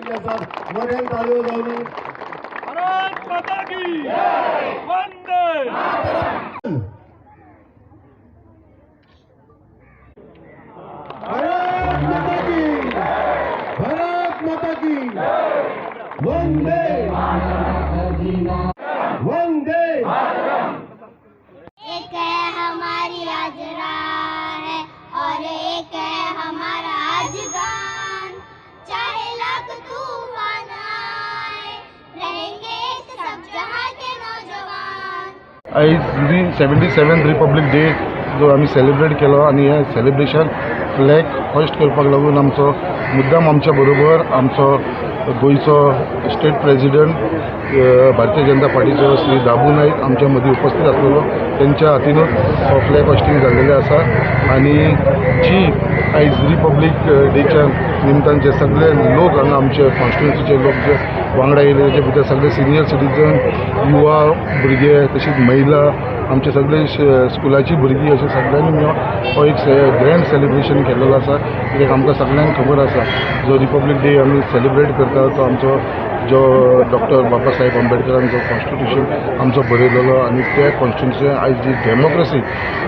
आयिल्ले आसात. मोठ्यान ताळयो जावन भारत माता की वंदे. भारत माता की, भारत माता की वंदे वंदे. एक है हमारी आज राह है और एक है हमारा आज गान. चाहे लाख तूफान आए, रहेंगे एक सब जहां के नौजवान. आयज 77 रिपब्लिक डे जो आमी सेलिब्रेट केलो आनी हें सेलिब्रेशन फ्लॅग होस्ट करपाक लागून आमचो मुद्दाम आमच्या बरोबर आमचो गोंयचो स्टेट प्रेजिडंट भारतीय जनता पार्टीचो श्री दाबू नायक आमच्या मदीं उपस्थित आसलेलो. तेंच्या हातीनूच हो फ्लॅग होस्टिंग जाल्लेलें आसा. आनी जी आयज रिपब्लिक डेच्या निमतान जे सगळे लोक हांगा आमचे कॉन्स्टिट्युएन्सीचे लोक जे वांगडा येयले तेचे भितर सगळे सिनियर सिटीजन, युवा भुरगे, तशीच महिला, आमचे सगळे स्कुलाची भुरगीं, अशें सगळ्यांनी मेळून हो एक ग्रँड सेलिब्रेशन केल्लो आसा. कित्याक आमकां सगळ्यांक खबर आसा जो रिपब्लिक डे आमी सेलिब्रेट करता तो आमचो जो डॉक्टर बाबासाहेब आंबेडकरान जो कॉन्स्टिट्युशन आमचो बरयलेलो आनी त्या कॉन्स्टिट्युशन आयज जी डेमोक्रेसी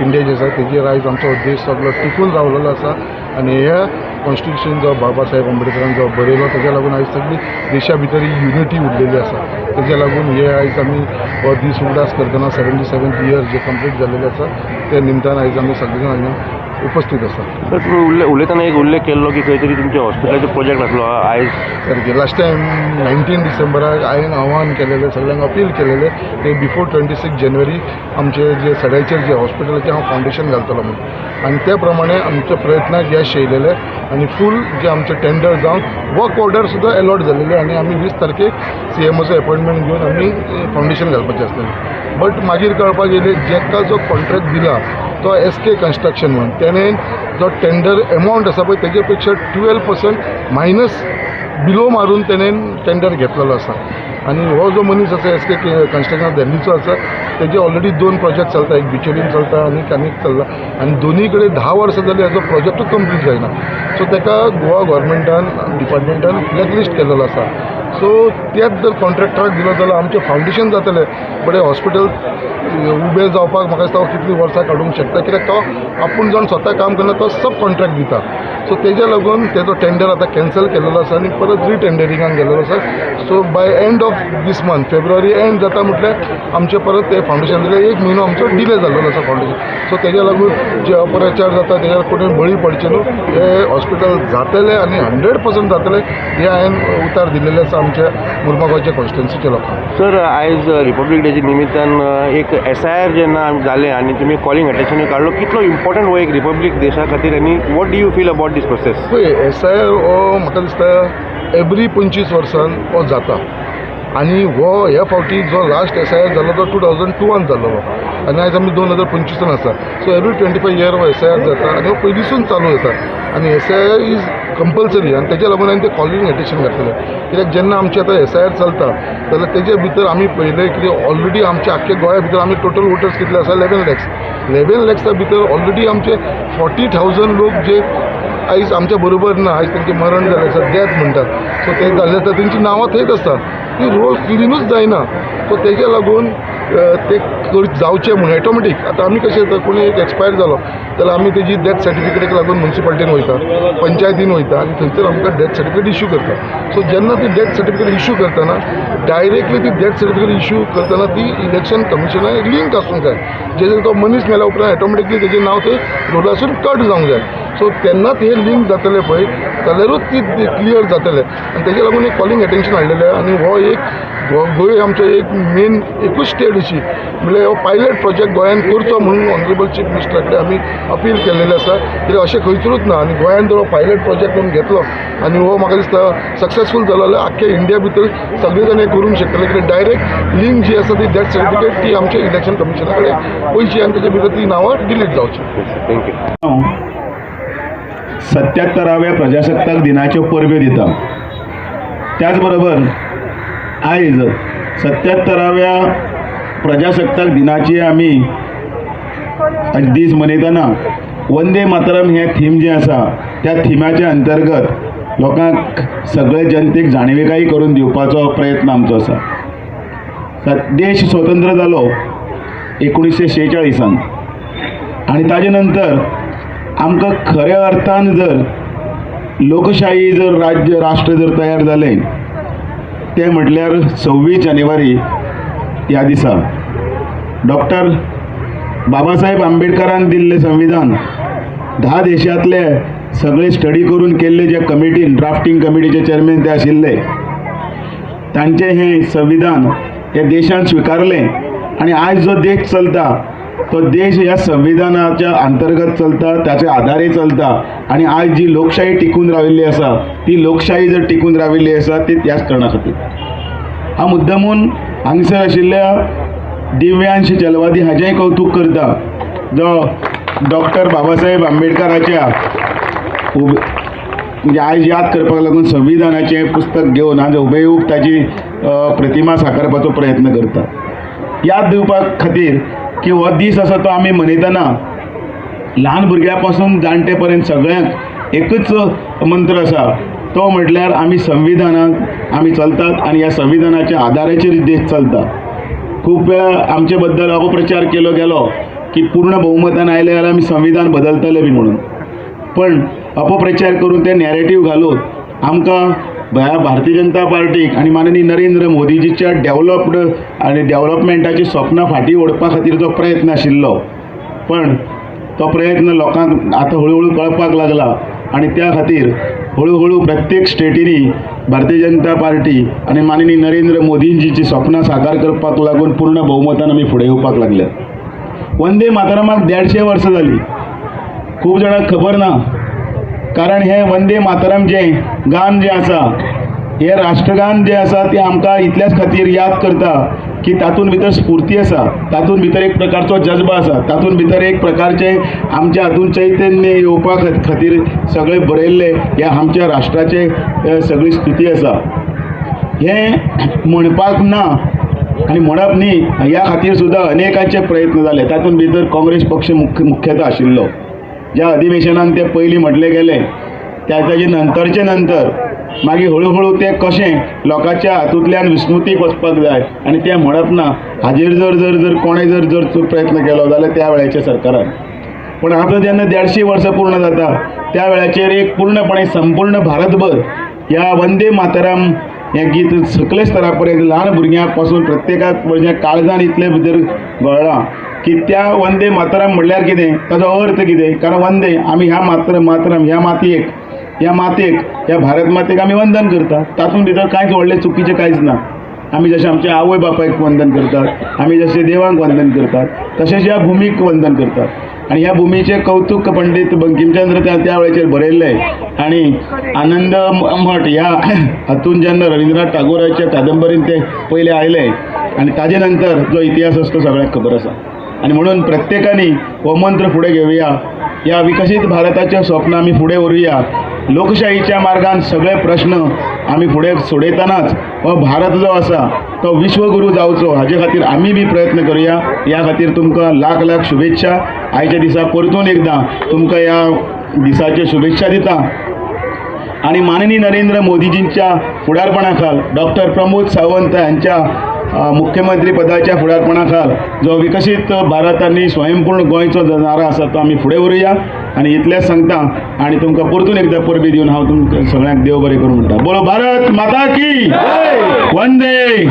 इंडिया जी आसा तेजेर आयज आमचो देश सगळो टिकून रावलेलो आसा. आनी ह्या कॉन्स्टिट्युशन जो बाबासाहेब आंबेडकरान जो बरयलो तेज्या लागून आयज सगळी देशा भितर ही युनिटी उरलेली आसा. तेज्या लागून हे आयज आमी हो दीस उगडास करतना 77 इयर जे कंप्लीट जाल्लेले आसा त्या निमतान आयज आमी सगळे जाण हांगा उपस्थित आसा. तर तुमी उलयतना एक उल्लेख केल्लो की खंय तरी तुमच्या हॉस्पिटलाचो प्रोजेक्ट आसलो आयज. सारकें लास्ट टायम 19 डिसेंबराक हांवें आव्हान केलेलें, सगळ्यांक अपील केलेलें की बिफोर 26 जानेवारी आमचे जे सड्याचेर जे हॉस्पिटलाचें हांव फावंडेशन घालतलो म्हणून. आनी त्या प्रमाणे आमच्या प्रयत्नाक यश येयलेलें आनी फूल जे आमचे टेंडर जावन वर्क ऑर्डर सुद्दां एलॉट जालेले आनी आमी 20 तारखेक सीएमओचो एपॉयंटमेंट घेवन आमी फावंडेशन घालपाचें आसलेलें. बट मागीर कळपाक येयलें जेका जो कॉन्ट्रॅक्ट दिला तो SK construction म्हणून तेणें जो टेंडर एमावंट आसा पळय तेजे पेक्षा 12% मायनस बिलो मारून तेणें टेंडर घेतलेलो आसा. आनी हो जो मनीस आसा SK construction दिल्लीचो आसा तेजे ऑलरेडी 2 प्रोजेक्ट चलता, एक बिचोलीन चलता आनी आनीक चल्ला आनी दोनी कडेन 10 वर्सां जालीं हाजो प्रोजेक्टूच कंप्लीट जायना. सो तेका गोवा गोवोरमेंटान डिपार्टमेंटान ब्लॅकलिस्ट केलेलो आसा. सो त्याच जर कॉन्ट्रॅक्टराक दिलो जाल्यार आमचें फावंडेशन जातलें, बट हॉस्पिटल उबें जावपाक म्हाका दिसता कितलीं वर्सां काडूंक शकता, कित्याक तो आपूण जावन स्वता काम करना, तो सब कॉन्ट्रॅक्ट दिता. सो तेज्या लागून तेजो टेंडर आतां कॅन्सल केलेलो आसा आनी परत रिटेंडरिंगाक गेलेलो आसा. So by end of this month February end जाता म्हटल्यार आमचें परत तें फावंडेशन जाल्यार 1 म्हयनो आमचो डिले जाल्लो आसा फावंडेशन. सो तेज्या लागून जे अपप्रचार जाता तेज्या कोणूय बळी पडचे न्हू, हें हॉस्पिटल जातलें आनी 100% जातलें हें हांवें उतार दिलेलें आसा आमच्या मुर्मागांवच्या कॉन्स्टिट्युएन्सीच्या लोकांक. सर, आयज रिपब्लिक डेच्या निमित्तान एक SIR जेन्ना जालें आनी तुमी कॉलिंग अटेन्शन काडलो, कितलो इम्पॉर्टंट हो एक रिपब्लिक देशा खातीर आनी what do you feel about this process? पळय, SIR हो म्हाका दिसता एवरी 25 वर्सान हो जाता आनी हो ह्या फावटी जो लास्ट SIR जालो तो 2002 जाल्लो आनी आयज आमी 2025 आसा. सो एवरी 25 इयर हो SIR जाता आनी हो पयलींसून चालू जाता आनी SIR is compulsory आनी तेज्या लागून हांवें तें कॉलिंग एटेन्शन घातलेलें. कित्याक जेन्ना आमचें आतां SIR चलता जाल्यार तेजे भितर आमी पळयलें कितें ऑलरेडी आमच्या आख्ख्या गोंया भितर आमी टोटल वोटर्स कितले आसा 11 लॅक्स. 11 लॅक्सा भितर ऑलरेडी आमचे 40,000 लोक जे आयज आमच्या बरोबर ना, आयज तेंचें मरण जालें आसा, डेथ म्हणटात, सो तें जाल्लें आसता, तेंची नांवां थंयच आसता, ती रोल क्लिनूच जायना. सो तेज्या लागून ते जावचें म्हणून ऑटोमॅटीक आतां आमी कशें जाता, कोणी एक एक्सपायर जालो जाल्यार आमी तेजी डेथ सर्टिफिकेटीक लागून मुन्सिपालिटीन वयता, पंचायतीन वयता आनी थंयसर आमकां डेथ सर्टिफिकेट इश्यू करता. सो जेन्ना ती डेथ सर्टिफिकेट इश्यू करतना डायरेक्टली ती डेथ सर्टिफिकेट इश्यू करतना ती इलेक्शन कमिशनाक लिंक आसूंक जाय, जेणे तो मनीस मेल्या उपरांत ऑटोमॅटिकली तेजें नांव थंय रोलासून कट जावंक जाय. सो तेन्नाच हे लिंक जातलें पळय जाल्यारूच ती क्लियर जातलें आनी तेज्या लागून एक कॉलिंग एटेन्शन हाडलेलें. आनी हो एक गोंय आमचो एक मेन एकूच स्टेट अशी म्हणल्यार हो पायलट प्रोजेक्ट गोंयान करचो म्हणून ऑनरेबल चीफ मिनिस्टरा कडेन आमी अपील केलेलें आसा. कित्याक अशें खंयसरूच ना आनी गोंयान जर हो पायलट प्रोजेक्ट म्हणून घेतलो आनी हो म्हाका दिसता सक्सेसफूल जालो जाल्यार आख्ख्या इंडिया भितर सगळे जाण हें करूंक शकतले. कित्याक डायरेक्ट लिंक जी आसा ती डेथ सर्टिफिकेट ती आमच्या इलेक्शन कमिशना कडेन वयची आनी तेजे भितर ती नांवां डिलीट जावची. Thank you. 77व्या प्रजासत्ताक दिनाच्यो परब्यो दिता. त्याचबरोबर आयज 77व्या प्रजासत्ताक दिनाची आमी आज दीस मनयतना वंदे मातरम हें थीम जें आसा त्या थिमाच्या अंतर्गत लोकांक सगळे जनतेक जाणविकाय करून दिवपाचो प्रयत्न आमचो आसा. देश स्वतंत्र जालो 1946 आनी ताजे नंतर आमकां खऱ्या अर्थान जर लोकशाही जर राज्य राष्ट्र जर तयार जालें तें म्हटल्यार 26 जानेवारी ह्या दिसा डॉक्टर बाबासाहेब आंबेडकरान दिल्लें संविधान 10 देशांतले सगळे स्टडी करून केल्ले जे कमिटीन ड्राफ्टींग कमिटीचे चेअरमॅन ते आशिल्ले तांचें हें संविधान ह्या देशान स्विकारलें आनी आयज जो देश चलता तो देश ह्या संविधानाच्या अंतर्गत चलता, ताचे आधारे चलता आनी आयज जी लोकशाही टिकून राविल्ली आसा ती लोकशाही जर टिकून राविल्ली आसा ती त्याच कारणा खातीर. हांव मुद्दमून हांगसर आशिल्ल्या दिव्यांश चलवादी हाचेंय कौतूक करता जो डॉक्टर बाबासाहेब आंबेडकराच्या म्हणजे आयज याद करपाक लागून संविधानाचें पुस्तक घेवन आज हुबेहूब ताची प्रतिमा साकारपाचो प्रयत्न करता. याद दिवपा खातीर की हो दीस आसा तो आमी मनयतना ल्हान भुरग्यां पासून जाणटे पर्यंत सगळ्यांक एकूच मंत्र आसा तो म्हटल्यार आमी संविधानाक आमी चलतात आनी ह्या संविधानाच्या आदाराचेर देश चलता. खूब वेळा आमचे बद्दल अपप्रचार केलो गेलो की पूर्ण बहुमतान आयले जाल्यार आमी संविधान बदलतले बी म्हणून, पण अपप्रचार करून ते नॅरेटीव घालून आमकां भारतीय जनता पार्टीक आनी माननीय नरेंद्र मोदीजीच्या डेवलप्ड आनी डेवलपमेंटाची स्वप्नां फाटीं ओडपा खातीर जो प्रयत्न आशिल्लो पण तो प्रयत्न लोकांक आतां हळू हळू कळपाक लागला आनी त्या खातीर हळू हळू प्रत्येक स्टेटींनी भारतीय जनता पार्टी आनी माननीय नरेंद्र मोदीजीची स्वप्नां साकार करपाक लागून पूर्ण बहुमतान आमी फुडें येवपाक लागल्यात. वंदे मातरमाक 150 वर्सां जालीं, खूब जाणांक खबर ना, कारण हें वंदे मातरम जें गान जें आसा हें राष्ट्रगान जें आसा तें आमकां इतल्याच खातीर याद करता की तातूंत भितर स्फूर्ती आसा, तातूंत भितर एक प्रकारचो जज्बा आसा, तातूंत भितर एक प्रकारचें आमच्या हातूंत चैतन्य येवपा खातीर सगळें बरयल्लें ह्या आमच्या राष्ट्राचें सगळी स्तुती आसा. हें म्हणपाक ना आनी म्हणप न्ही ह्या खातीर सुद्दां अनेकांचे प्रयत्न जाले. तातूंत भितर काँग्रेस पक्ष मुख्यता आशिल्लो. ज्या अधिवेशनान ते पयलीं म्हटलें गेलें ताजे नंतरचे नंतर मागीर हळू हळू तें कशें लोकांच्या हातूंतल्यान विस्मृतीक वचपाक जाय आनी तें म्हणप ना हाजेर जर जर जर कोणें जर जर प्रयत्न केलो जाल्यार त्या वेळाच्या सरकारान. पूण आतां जेन्ना 150 वर्सां पूर्ण जाता त्या वेळाचेर एक पूर्णपणे संपूर्ण भारतभर ह्या वंदे मातरम हें गीत सकले स्तरा पर्यंत ल्हान भुरग्यां पासून प्रत्येकाक म्हणजे काळजान इतलें भितर घोळ्ळां की त्या वंदे मातरम म्हणल्यार कितें, ताजो अर्थ कितें, कारण वंदे आमी ह्या मातरम ह्या मातयेक ह्या भारत मातेक आमी वंदन करता. तातूंत भितर कांयच व्हडलें चुकीचें कांयच ना. आमी जशें आमच्या आवय बापायक वंदन करतात, आमी जशें देवांक वंदन करतात, तशेंच ह्या भुमीक वंदन करतात. आनी ह्या भुमीचें कौतूक पंडीत बंकिमचंद्र त्या वेळाचेर बरयल्लें आनी आनंद मठ ह्या हातूंत जेन्ना रविंद्रनाथ टागोराच्या कादंबरीन तें पयलें आयलें आनी ताजे नंतर जो इतिहास आसा तो सगळ्यांक खबर आसा. आनी म्हणून प्रत्येकांनी हो मंत्र फुडें घेवया, ह्या विकसीत भारताचें स्वप्न आमी फुडें व्हरूया. लोकशाहीच्या मार्गान सगळे प्रश्न आमी फुडें सोडयतनाच हो भारत जो आसा तो विश्वगुरू जावचो हाजे खातीर आमी बी प्रयत्न करुया. ह्या खातीर तुमकां लाख लाख शुभेच्छा. आयच्या दिसा परतून एकदां तुमकां ह्या दिसाच्यो शुभेच्छा दिता आनी माननीय नरेंद्र मोदीजींच्या फुडारपणाखाल डॉक्टर प्रमोद सावंत हांच्या मुख्यमंत्री पदाच्या फुडारपणाखाल जो विकसीत भारत आनी स्वयंपूर्ण गोंयचो जो नारा आसा तो आमी फुडें व्हरूया. आनी इतलेंच सांगता आनी तुमकां परतून एकदां परबीं दिवन हांव तुमकां सगळ्यांक देव बरें करूं म्हणटा. बोलो भारत माता की, वंदे.